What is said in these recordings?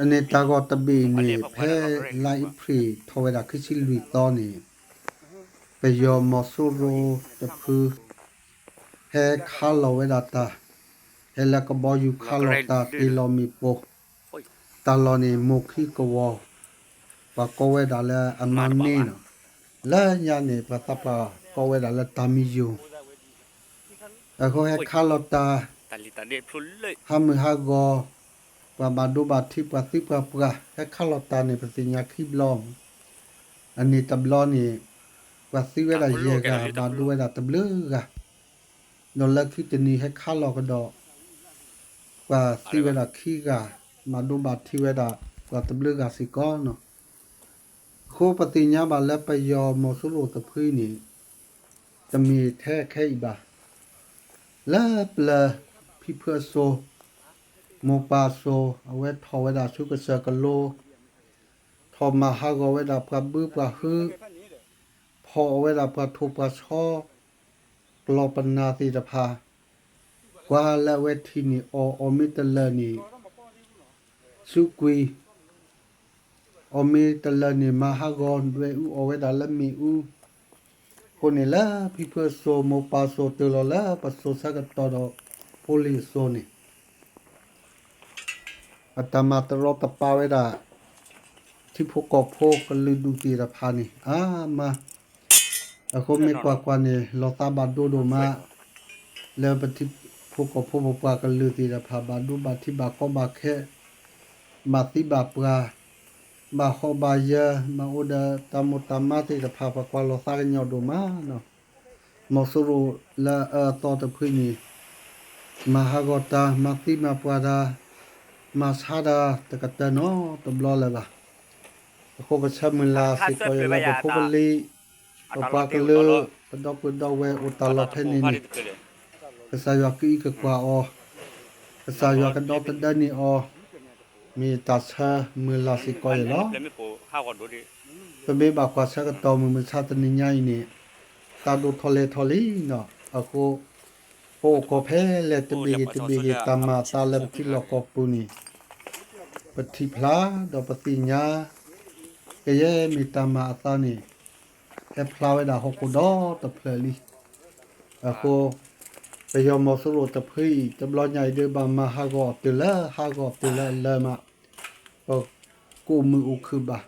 အန့ၣ်တၢ်ဂီၤတဘ့ၣ်အံၤန့ၣ် ဖဲလါအ့ဖြ့ၣ်ထီၣ်ဝဲဒၣ်ခံဆံလွံၢ်သီန့ၣ် ပယီၤမီၤစိရိၤတဖု ဟဲခးလီၤဝဲဒၣ်တၢ်, ဟဲလၢကဘီယူၤခးလီၤတၢ်တ့ၢ်လီၤမ့ၣ်ပိၢ်, တၢ်လီၢ်န့ၣ် မိၢ်ခံကဝီၤ, ပှၤကိးဝဲဒၣ်လၢအမါန့ၣ်နီၤ, လၢညါန့ၣ် ပှၤသးပှၢ်ကိးဝဲဒၣ်လၢတၢ်မံယိၤ အဃိဟဲခးလီၤတၢ် ဟးမုၢ်ဟးဂီၤ, ပှၤဘၣ်ဒိဘၣ်ထံး ပှၤသံပှၤပှၢ် ဟဲခးလီၤတၢ်န့ၣ် ပသ့ၣ်ညါခံဘျီ, အန့ၣ်တဘျီန့ၣ် ပှၤသံဝဲဒၣ်ယဲၢ်ဂၤ ဘၣ်ဒိဝဲဒၣ်တဘျုးဂၤ, ဒီးလၢခံတနံၤဟဲခးလီၤကဒီး ပှၤသံဝဲဒၣ်ခံဂၤ, ဘၣ်ဒိဘၣ်ထံးဝဲဒၣ်ပှၤတဘျုးဂၤစ့ၢ်ကီးနီၤ. အဃိပသ့ၣ်ညါဘၣ်လၢပယီၤမီၤစိရိၤတဖုအံၤန့ၣ် တမ့ၢ်ထဲခဲအံၤဘၣ်. လၢပျၢၤဖံဖုအစိၤ မိၢ်ပၢ်အစိၤ အဝဲထီၣ်ဝဲဒၣ်ဆူကစၢၢ်ကလိ ထီၣ်မၤဟးဂီၤဝဲဒၣ်ပှၤဘုပှၤဟု ဖီၣ်အီၣ်ဝဲဒၣ်ပှၤထိၣ်ပှၤဆီ ကျီၢ်ပနၢ်သ့ၣ်တဖၣ် ကွၢ်လၢအဝဲထံၣ်န့ၣ်အီၣ် အီၣ်မ့ၢ်တလၢာ်န့ၣ် စူးကွံာ် အီၣ်မ့ၢ်တလၢာ်န့ၣ် မၤဟးဂီၤဒွဲၣ်အူအီၣ်ဝဲဒၣ်လၢမ့ၣ်အူ, အဃိန့ၣ်လၢဖံဖုအစိၤ မိၢ်ပၢ်အစိၤတုၤလီၤလၢပစိၤဆၢကတီၢ်ဒီး ဖိလံၤအစိၤန့ၣ် အတၢ်မၤတရီတပါဝဲဒၣ် ထံဖိကီၢ်ဖိကလုာ်ဒူၣ်သ့ၣ်တဖၣ်န့ၣ် အါမး, အဃိမ့ၢ်ကွၢ်ကွၢ်န့ၣ် လီၤသးဘၣ်ဒိဒိၣ်မး, လၢပထံဖိကီၢ်ဖိပပှၤကလုာ်သ့ၣ်တဖၣ် ဘၣ်ဒိဘၣ်ထံးဘၣ်ကီဘၣ်ခဲ, ဘၣ်သံဘၣ်ပှၢ်, ဘၣ်ဟီၣ်ဘၣ်ယၢၤ, ဘၣ်အိၣ်ဒီးတၢ်မိၢ်တၢ်မါသ့ၣ်တဖၣ် ပှၤကွၢ်လီၤသးကညီၤဒိၣ်မးနီၤ. မီၤစိရိၤလၢအအၢအသီတဖုန့ၣ် မၤဟးဂီၤတၢ် မၤသံမၤပှၢ်တၢ် မၤဆါတၢ်တကတၢၢ်နီတဘျီလၢၤဘၣ်. အဃိပဆၢမုၢ်လၢ်စ့ၢ်ကီးအံၤလၢပဖိပလံၤ ပပှၤကလုာ် ပဒီပုၢ်ဒီဝဲၢ်အိၣ်တၢ်လီၢ်ဖဲန့ၣ်န့ၣ် ကစၢ်ယွၤကအံးကကွၢ်အီၤ, ကစၢ်ယွၤကဒီသဒၢန့ၢ်အီၤ မ့ၢ်တၢ်ဆၢမုၢ်လၢ်စ့ၢ်ကီးအံၤလီၤ. ပမ့ၢ်ဘၣ်ကွၢ်ဆၢကတီၢ်မုၢ်မဆါတနံၤညါအံၤန့ၣ် တၢ်ဒိၣ်ထီၣ်လဲၢ်ထီၣ်လံနီၤ. အဃိ ပအိၣ်ကီၢ်ဖဲလဲၣ်တဘ့ၣ်ဂ့ၤတဘ့ၣ်ဂ့ၤ တၢ်မၤအသးလၢပထံလီၢ်ကီၢ်ပူၤန့ၣ် ပထံၣ်ဖျါဒီးပသ့ၣ်ညါ ကယဲၢ်မ့ၢ်တၢ်မၤအသးန့ၣ် ဟဲဖျါဝဲဒၣ်ဟီၣ်ခိၣ်ဒီတဖျၢၣ်လံ. အဃိ ပယီၤမီၤစိရိၤတဖုအံၤ တဘျီညါအံၤဒီး ဘၣ်မၤဟးဂီၤအီၤတုၤလၢ ဟးဂီၤအီၤတုၤလၢအလၢာ်မး ပကအိၣ်မုာ်အိၣ်ခုၣ်ဘၣ်.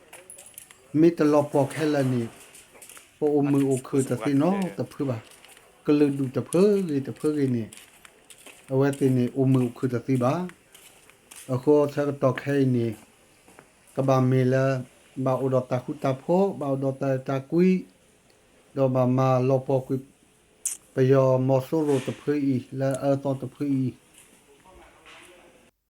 မ့ၢ်တလီၤပှီၢ်ခဲလၢာ်န့ၣ် ပအိၣ်မုာ်အိၣ်ခုၣ်တသ့နီတဖုဘၣ်. ကလုာ်ဒူၣ်တဖုဂ့ၤတဖုဂ့ၤန့ၣ် အဝဲသ့ၣ်န့ၣ် အိၣ်မုာ်အိၣ်ခုၣ်တသ့ဘၣ်. အဃိဆၢကတီၢ်ခဲအံၤန့ၣ် ကဘၣ်မ့ၢ်လၢ ဘၣ်အိၣ်ဒီးတၢ်ဃူတၢ်ဖိး, ဘၣ်အိၣ်ဒီးတၢ်အဲၣ်တၢ်ကွံ, ဒီးဘၣ်မၤလီၤပှီၢ်ကွံာ် ပယီၤမီၤစိရိၤတဖုအံၤ လၢအအၢအသီတဖုအံၤ